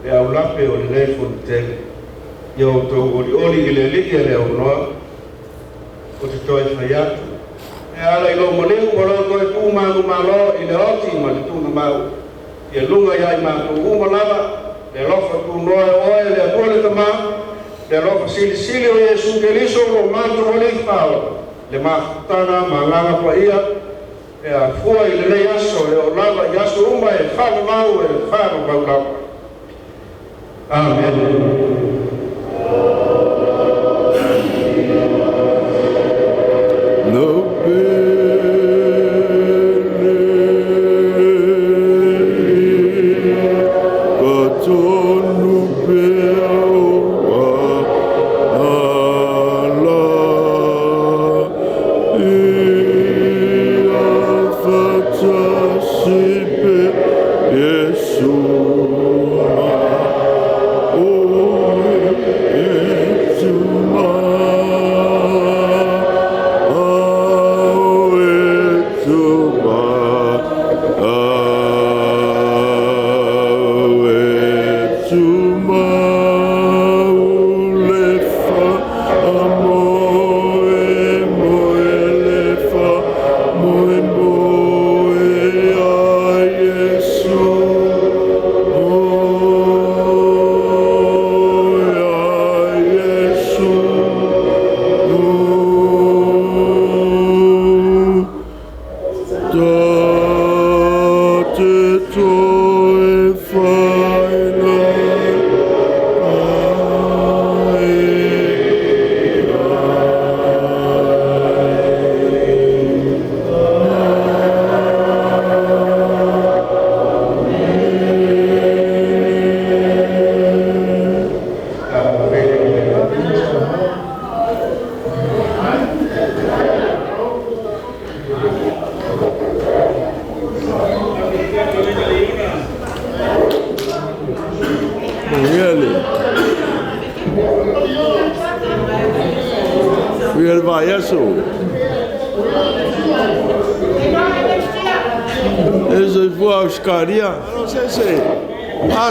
Le aulape o lenei Fonotele. Ia outou olioli i le Alii e le aunoa, o te toe fai atu. E ala i lou maliu ma lou toe tu manumalo i le oti ma le tuugamau. Ia luga ia i matou uma lava, le alofa tunoa e oe le Atua le Tama, le alofa silisili o Iesu Keriso lo matou Alii Faaola, le mafutaga ma Agaga Paia, e afua i lenei aso e oo lava i aso uma e faavavau e faavavau lava. Amene.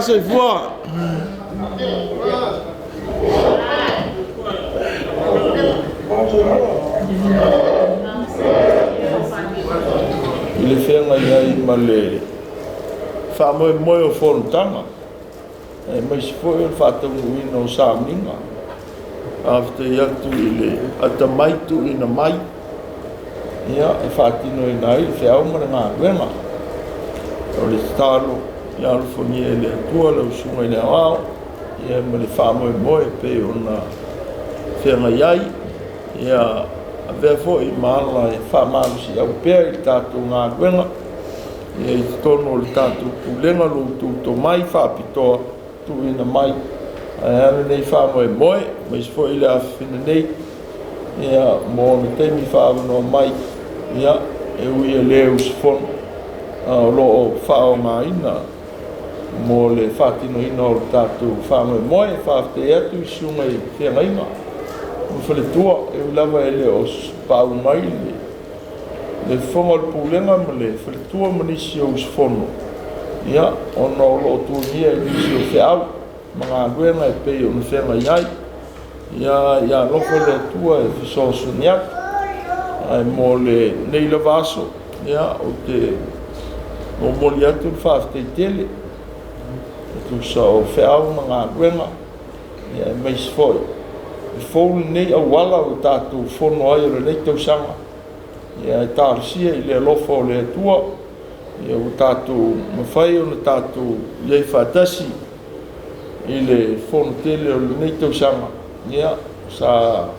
Soifua. I le feagai ai ma le faamoemoe o fonotaga, aemaise foi o le faataunuuina o sauniga. Faafetai atu i le atamai tuuina mai, ia, e faatinoina ai le feau ma le galuega. O le tatalo ia alofagia e le Atua lau susuga i le Aoao, ia ma le faamoemoe pei ona feagai ai, ia avea foi ma ala e faamalosiau pea i le tatou galuega, ia i totonu o le tatou pulega lo outou tomai faapitoa tuuina mai ae a lenei faamoemoe, aemaise foi le afafine nei, ia mo le taimi faaavanoa mai, ia e ui e le usufono, a o lo o faaaogaina mo le faatinoina o le tatou faamoemoe. E faafetai atu i susuga i feagaiga ma faletua, e ui lava e le o paau mai le fofoga o le pulega ma le faletua ma nisi o usufono, ia, ona o lo o tunia i nisi o feau ma galuega e pei ona feagai ai. Ia alofa le Atua e fesoasoani atu. Ae mo lenei lava aso, ia, ou te momoli atu le faafetai tele e tusa o feau ma galuega, ia, aemaise foi e fou lenei auala ua tatou fono ai o lenei tausaga. Ia, e talosia i le alofa o le Atua, ia, ua tatou mafai ona tatou i ai faatasi i le fono tele o lenei tausaga. Ia, sa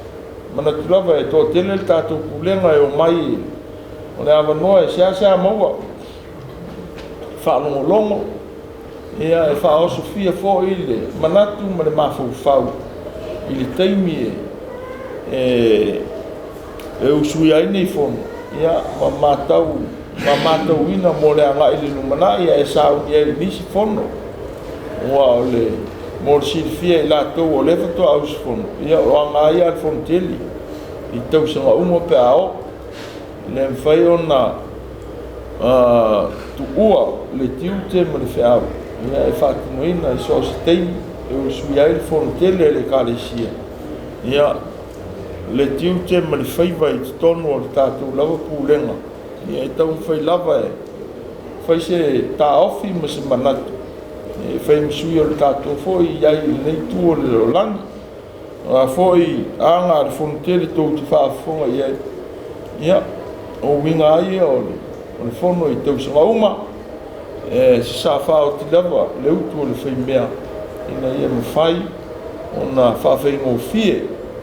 manatu lava e toatele le tatou pulega e omai, o le avanoa e seasea maua faalogologo, ia, e faaosofia foi le manatu ma le mafaufau i le taimi e usuia ai nei fono, ia, ma matauina mo le agai i le lumanai, ae sauni ai i nisi fono. Aua o le mo le silafia e i latou o lea faatoa usufono, ia, o aga lava ia a le fono tele i tausaga uma pe a oo. E le mafai ona tuua le tiute ma le feau, ia, e faatinoina i so o se taimi e usuia ai le fono tele a le Ekalesia. Ia, le tiute ma le faiva i totonu o le tatou lava pulega, ia, e taumafai lava e fai se taofi ma se manatu e fai ma sui o le tatou foi i ai i lenei itu o le lalolagi. O a foi aga a le fono tele tou te faafofoga i ai, ia, o uiga lava ia o le fono i tausaga uma, e sasafaoti lava le utu o le faimea ina ia mafai ona faafaigofie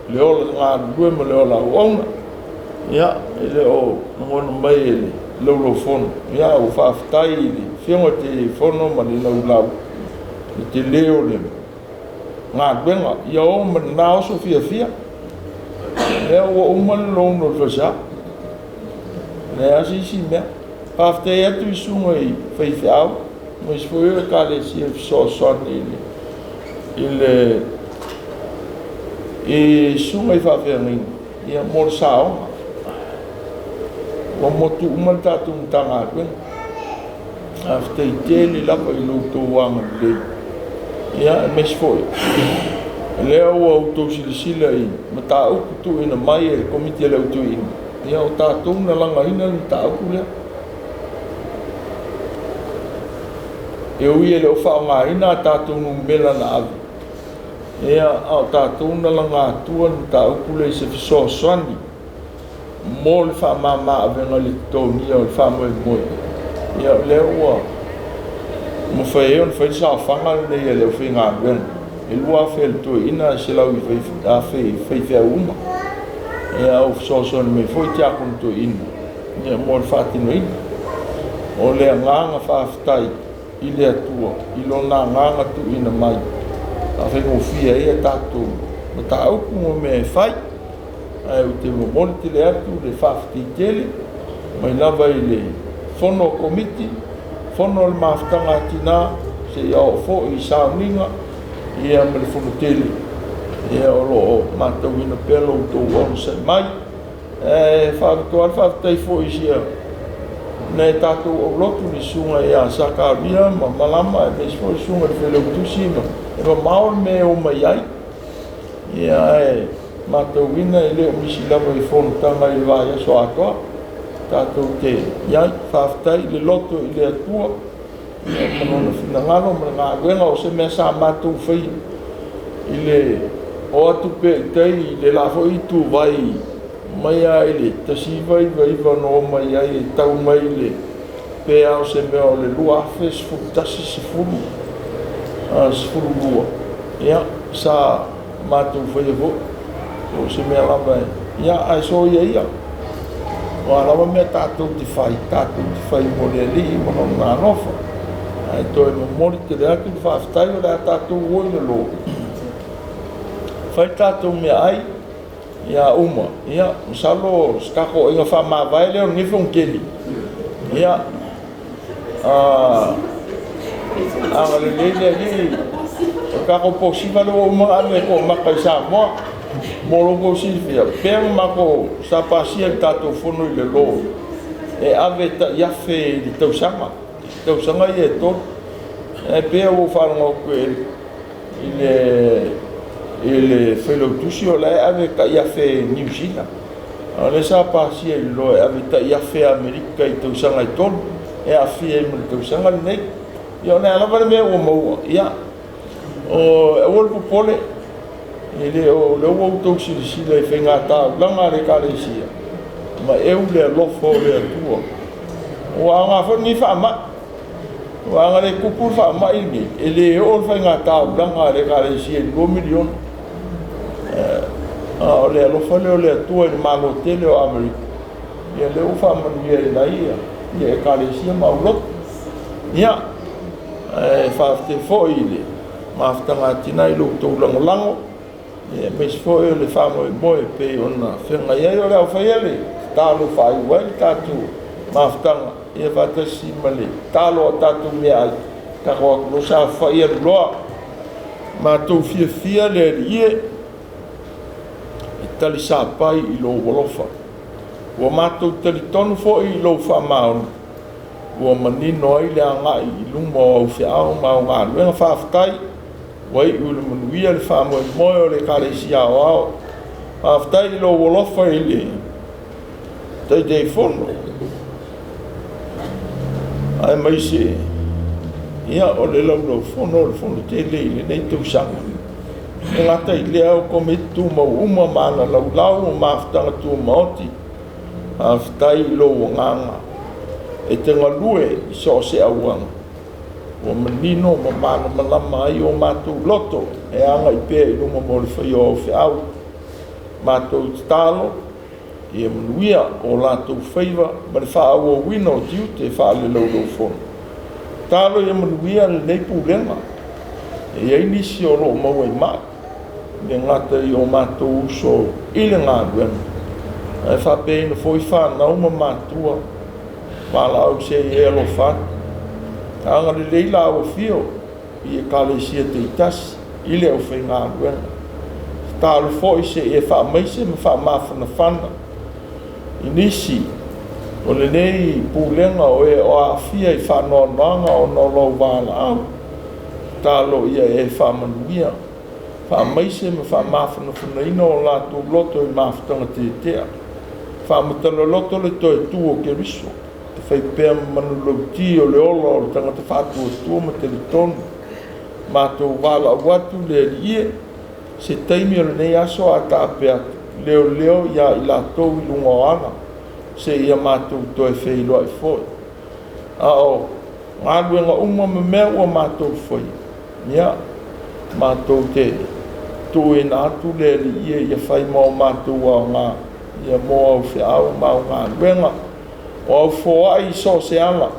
le ola galulue ma le ola auauna. Ia, e le o lagona mai e le laulaufono, ia, ua faafetai i le Afioga i le Taitaifono ma le laulau i le tele o le galuega. Ia o ma lena oso fiafia, lea ua uma le loan o le falesa, e leai lava se isi mea. Faafetai atu i susuga i faifeau, aemaise foi o Ekalesia e fesoasoani i susuga i faafeagaiga, ia, mo le saoga. Ua motu uma le tatou Matagaluega. Faafetai tele lava i lo outou agalelei, ia, aemaise foi o lea ua outou silasila i mataupu tuuina mai e le Komiti a le Au Toeaina, ia, o tatou na lagaina le mataupu lea. E ui e le o faaaogaina a tatou numera na ave, ia, a o tatou na laga atua le mataupu lea i se fesoasoani mo le faamama avega i le totogia o le faamoemoe. Ia, o lea ua mafai ai ona fai le saofaga lenei a le aufaigaluega, e 2,000 a le toeaina ae 100,000 i faifeau uma. Ia, ua fesoasoani mai foi tiakono toeaina, ia, mo le faatinoina. O le agaga faafetai i le Atua i lona agaga tuuina mai faafaigofie ai a tatou mataupu ma mea e fai. Ae ou te momoli tele atu le faafetai tele mai lava i le fono a komiti, fono o le mafutaga a tina, seia oo foi i sauniga, ia, ma le fono tele. Ia, o lo o matauina pea lo outou onosai mai. E faapitoa le faafetai foi i sia nai tatou aulotu, le susuga ia Sakaria ma Malama, aemaise foi le susuga i le Failautusi, ma e mamao le mea e o mai ai. Ia, ae matauina e le o misi lava i fonotaga i le vaiaso atoa tatou te i ai. Faafetai i le loto i le Atua, ia, ma lona finagalo ma le galuega. O se mea sa matou faia i le o atu pea i tai i le la foi ituvai mai lava i le 1999 na o mai ai e tau mai le pe a o se mea o le 2011, 10, 12, ia, sa matou faia foi, o se mea lava, ia, ae soia ia. O a lava mea tatou te fai, tatou te fai mo le Alii ma lona alofa. Ae toe momoli tele atu le faafetai. O le a tatou o i le lo fai le tatou meaai, ia uma, ia, masalo o se tatou aiga faamavae lea o lenei fono tele. Ia, Agalelei le Alii. O le tatou posiva lea ua uma ona ave e toamata i Samoa. Mo lo outou silafia, pea na matou sa pasia i le tatou fono i le lo, e ave tai $1,000 i le tausaga, tausaga ia e 3. Ae pei ua ou faalogo atu i le Failautusi o la e ave tai $1,000 i Niu Sila. A o lea sa pasia i le loa e ave tai $1,000 Amerika i tausaga e 3, e aafia ai ma le tausaga lenei. Ia o le a lava le mea ua maua, ia aua le popole, e le o lea ua outou silasila i faigataulaga a le Ekalesia, ma eu le alofa o le Atua. Ua aoga foi lenei faamai, aua ana le tupu le faamai lenei, e le oo le faigataulaga a le Ekalesia i le $2 miliona. A o le alofa lea o le Atua i le Malo tele o Amerika, ia lea ua faamanuiaina ai ia Ekalesia ma aulotu. Ia, ae faafetai foi i le mafutaga atinae i lo outou lagolago, aemaise foi o le faamoemoe e pei ona feagai ai. O le a faia le tatalo e faaiu ai le tatou mafutaga, ia faatasi ma le tatalo a tatou meaai, tatou o atu loa saofafai alu loa. Matou fiafia le Alii e, e talisapai i lou alofa. Ua matou talitonu foi i lou faamaoni, ua manino ai le agai i luma o au feau ma au galuega. Faafetai ua iu i le manuia le faamoemoe o le Ekalesia Aoao. Faafetai i lou alofa i le Taitaifono, aemaise ia o le laulaufono o le Fono tele i lenei tausaga. E gata i lea o Komiti Tumau uma ma ana laulau ma mafutaga tumaoti. Faafetai i lou agaga e te galue i so o se auala, ua manino ma malamalama ai o matou loto e agai pea i luma mo le faia o au feau. Matou tatalo ia manuia o latou faiva ma le faaauauina o tiute faale-laulaufono. Tatalo ia manuia lenei pulega. E i ai nisi o lo o maua i mai, le gata i o matou uso i le galuega, ae faapea foi fanau ma matua, valaau se i e alofa atu. Agalelei lau afio i Ekalesia taitasi i le aufaigaluega. Tatalo foi se i e faamaise ma faamafanafana i nisi o lenei pulega o e o aafia i faanoanoaga ona o lou valaau. Tatalo ia e faamanuia, faamaise ma faamafanafanaina o latou loto i mafutaga tetea. Faamatala loto le toe tu o Keriso, te fai pea ma manulauti o le ola o le tagata faatuatua ma talitonu. Matou valaau atu le Alii e, se taimi o lenei aso a taape atu, leoleo ia i latou i luga o ala, se ia matou toe feiloai foi. A o galuega uma ma mea ua matou faia, ia, matou te tuuina atu le Alii e ia fai ma o matou aoga, ia mo au feau ma au galuega, o au foai i so o se ala,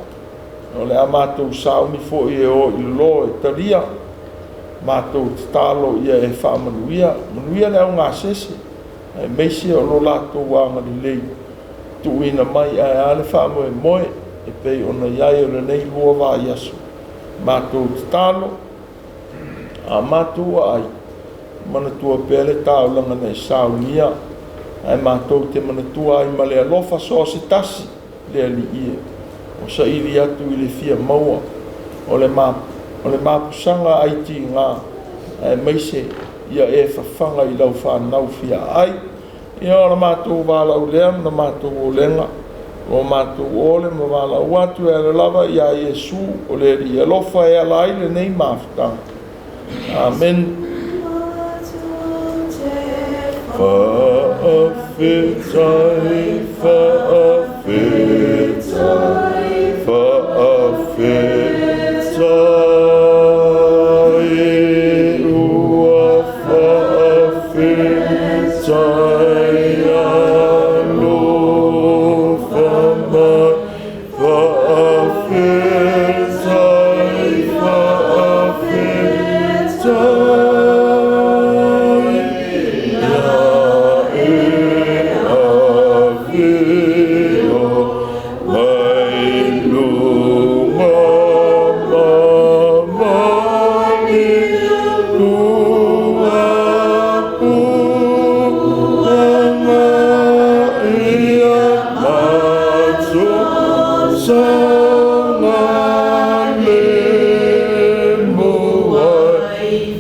o le a matou sauni foi e o i lalo e talia, matou tatalo ia e faamanuia, manuia le augasese, aemaise o lo latou agalelei, tuuina mai ae a le faamoemoe, e pei ona i ai o lenei 2 vaiaso. Matou tatalo, a matou aai, manatua pea le taulaga na e saunia, ae matou te manatua ai ma le alofa so o se tasi le Alii e, o saili atu i le fia maua o le mapusaga ai tiga, aemaise ia e fafaga i lau fanau fia ai. Ia o le matou valaau lea ma le matou olega, o matou ole ma valaau atu e ala lava ia Iesu o le Alii alofa e ala ai lenei mafutaga. Amen. Faafetai, faafetai, faafetai, ua faafetai alofa mai, faafetai, faafetai, ia e avea.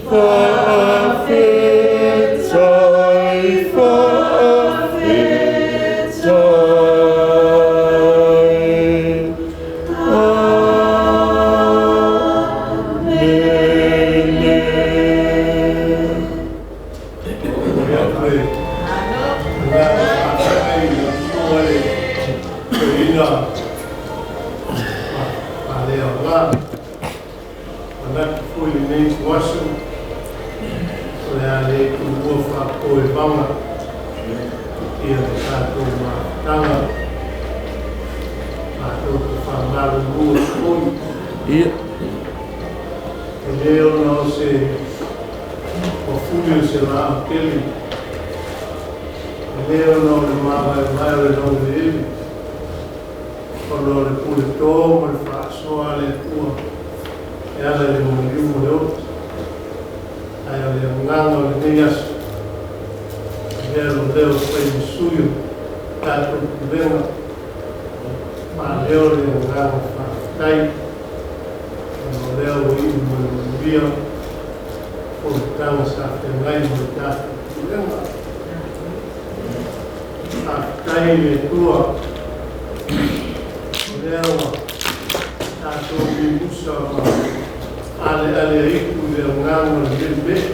Faafetai, faafetai. Amene. Ia. E le ona o se mafuli o se laau tele, e le ona o le mavaevae o le laueleele, ona o le puletō ma le faasoa a le Atua e ala i le maliu ma le oti. Ae o le agaga o lenei aso, avea lou leo e fai ma sui o tatou pulega, faaleo le agaga faafetai, ona o lea ua iu ma le manuia fonotaga sa feagai ma le tatou pulega. Faafetai i le Atua, o lea ua tatou limusa ma alealeaitu i le agaga o le meemee,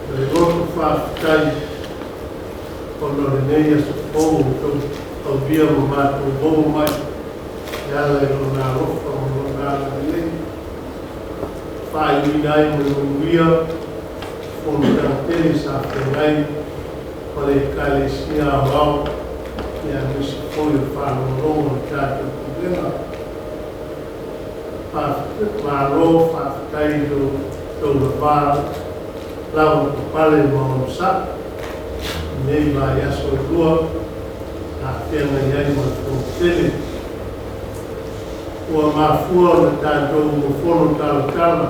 o le loto faafetai ona o lenei aso fou ua outou aulia ma matou maua mai e ala i Lona alofa ma Lona agalelei, faaiuina ai ma le manuia fonotaga tele sa feagai ma le Ekalesia Aoao aemaise foi o le faalogologo o le tatou pulega. Malo faafetai i lo outou lava lavapapale ma onosai i nei vaiaso e lua sa feagai ai ma le Fono tele. Ua mafua ona tatou fono talatala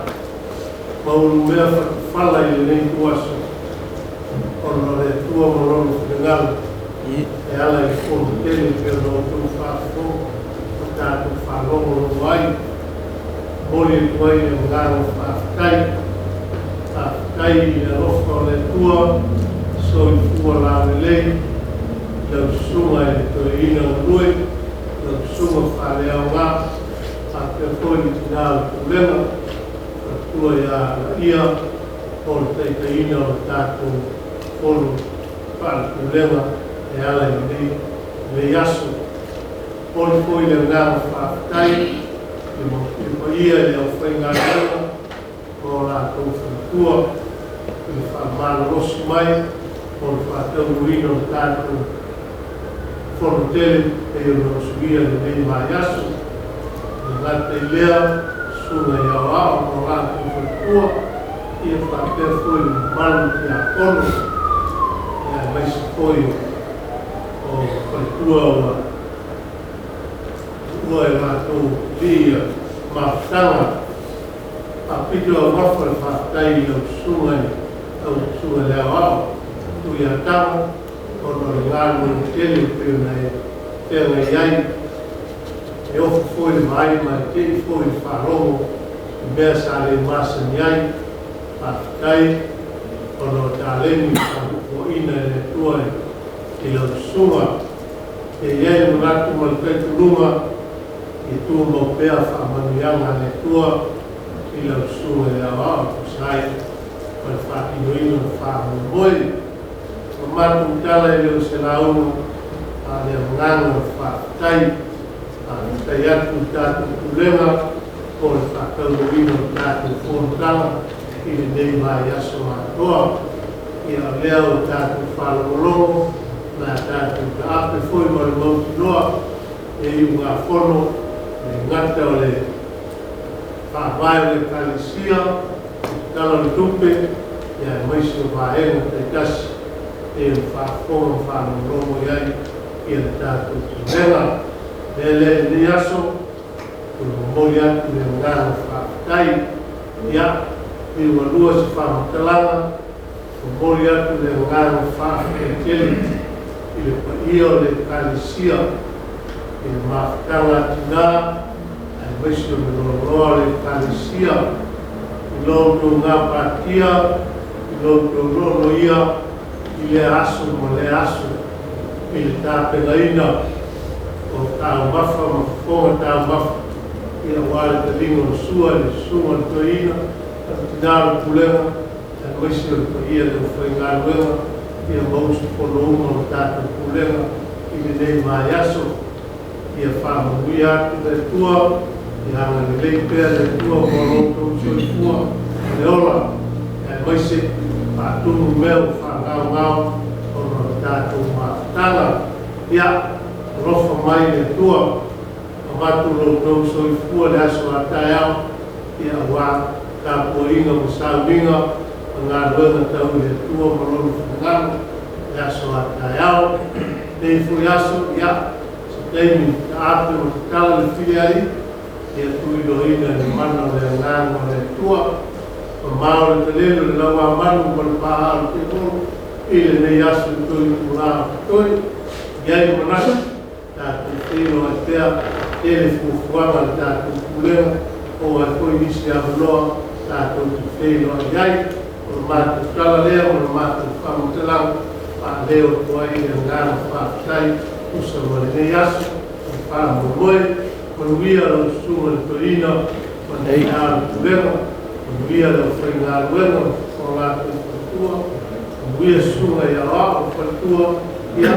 ma ulumea fatufala i lenei ituaso, ona o le Atua ma Lona finagalo e ala i le fono tele pei ona outou faafofoga ma tatou faalogologo ai. Momoli atu ai le agaga faafetai. Faafetai i le alofa o le Atua, soifua laulelei i lau susuga i le Toeaina Galue, lau susuga faaleaoga, faapea foi le tina o le pulega, faletua ia Laia, o le taitaiina o le tatou fono faale-pulega e ala i lenei aso. Momoli foi le agaga faafetai i le paia i le aufaigaluega ma o latou faletua i le faamalolosi mai mo le faataunuuina o le tatou fono tele pei ona usuia i lenei vaiaso. E le gata i lea, susuga i aoao ma o latou faletua, ia faapea foi le mamalu i tiakono, aemaise foi o faletua ua tuua e latou alii mafutaga. Faapito auafa le faafetai i lau susuga i lau susuga i le aoao Tuiatama, ona o le galuega tele pei ona e feagai ai. E ofo foi le vaai ma e tei foi le faalogo i mea sa le masani ai. Faafetai ona o taleni faapupuaina e le Atua i lau susuga. E i ai le manatu ma le talitonuga ia tumau pea faamanuiaga a le Atua i lau susuga i le aoao e tusa ai ma le faatinoina o le faamoemoe. O matou tala e le o se lauga, a o le agaga o le faafetai. Faafetai atu i le tatou pulega mo le faataunuuina o le tatou fonotaga i lenei vaiaso atoa. Ia o lea ua tatou faalogologo ma tatou taape foi ma le mautinoa e iugafono le gata o le faavae o le Ekalesia, le Tala o le Tupe, aemaise o vaega taitasi e ona faafofoga ma faalogologo i ai le tatou pulega. O le mea lea i lenei aso, e momoli atu le agaga faafetai. Ia, liugalua se faamatalaga, momoli atu le agaga faafetai tele i le paia o le Ekalesia i le mafutaga a tina, aemaise o le loaloa o le Ekalesia. I lo outou gapatia, i lo outou loaloia i lea aso ma lea aso i le tapenaina o taumafa ma fofoga taumafa, ia aua le taliga o le sua i le susuga i le toeaina ma le tinā o le pulega, aemaise o le paia i le aufaigaluega, ia ma usufono uma o le tatou pulega i lenei vaiaso. Ia faamanuia atu le Atua, ia agalelei pea le Atua mo lo outou soifua ma le ola, aemaise faatumu mea ua faagaogao ona o le tatou mafutaga. Ia alofa mai le Atua, avatu lo outou soifua le aso a taeao, ia aua tapuaiga ma sauniga ma galuega tau i le Atua ma lona finagalo le aso a taeao. Lenei foi aso, ia se taimi taape ma tatala le fili ai, ia tuiloaina i le mana o le agaga o le Atua. Mamao le talele o le lauamanu ma le paa o le tiapolo i lenei aso i toe itulā o totoe. I ai le manatu tatou feiloai pea, tele fuafuaga a le tatou pulega, maua ai foi nisi avanoa tatou te feiloai ai. O le matou tala lea ma le matou faamatalaga faaleo atu ai le agaga faafetai tusa ma lenei aso ma faamoemoe. Manuia lau susuga i le toeaina ma le tinā o le pulega, manuia le aufaigaluega ma o latou faletua, manuia susuga i aoao o faletua, ia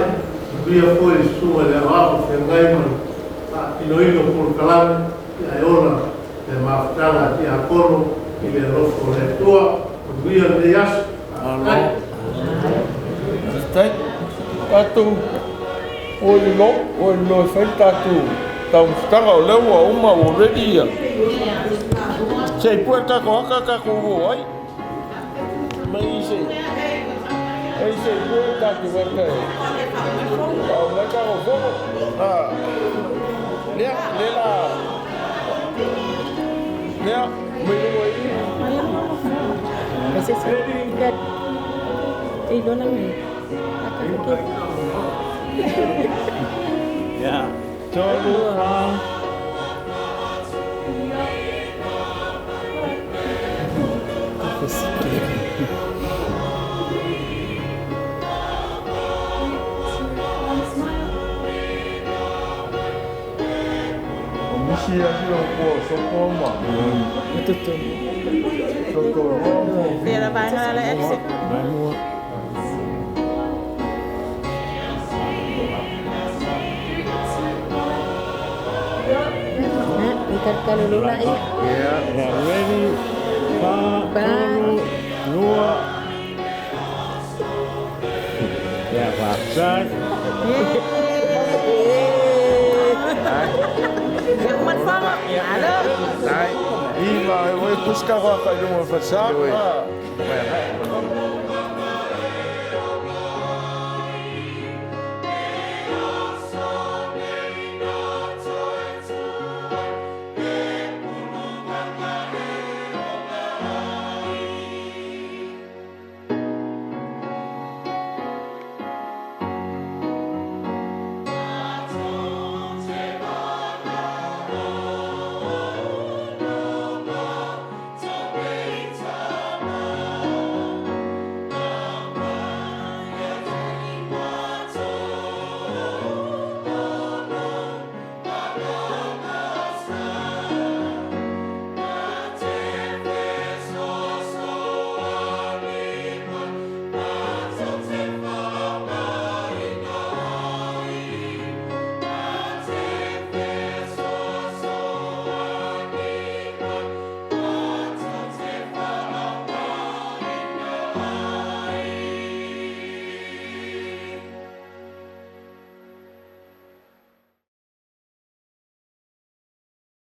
manuia foi le susuga i le aoao o feagai ma le faatinoina o polokalame, ia ae ola le mafutaga a tiakono i le alofa o le Atua. Manuia lenei aso. Malo. Faafetai. Tatou o i le lo, o i le lo e fai le tatou taumafataga, o lea ua uma, ua ready ia. Se i pue le tatou aka tatou o ai. Mai se ei se i pue le tatou aka e faauma ai tatou fono. Ah. Lea, lea la, lea, mai luga i. Ready? Yeah. Tolu, fa. O misi asi o kua sopo ma. Toto roa mo. Yeah, yeah, ready. Fa, tolu, lua. Yeah, fa, sai. Iva, e voi puska roa kai lunga fa sa.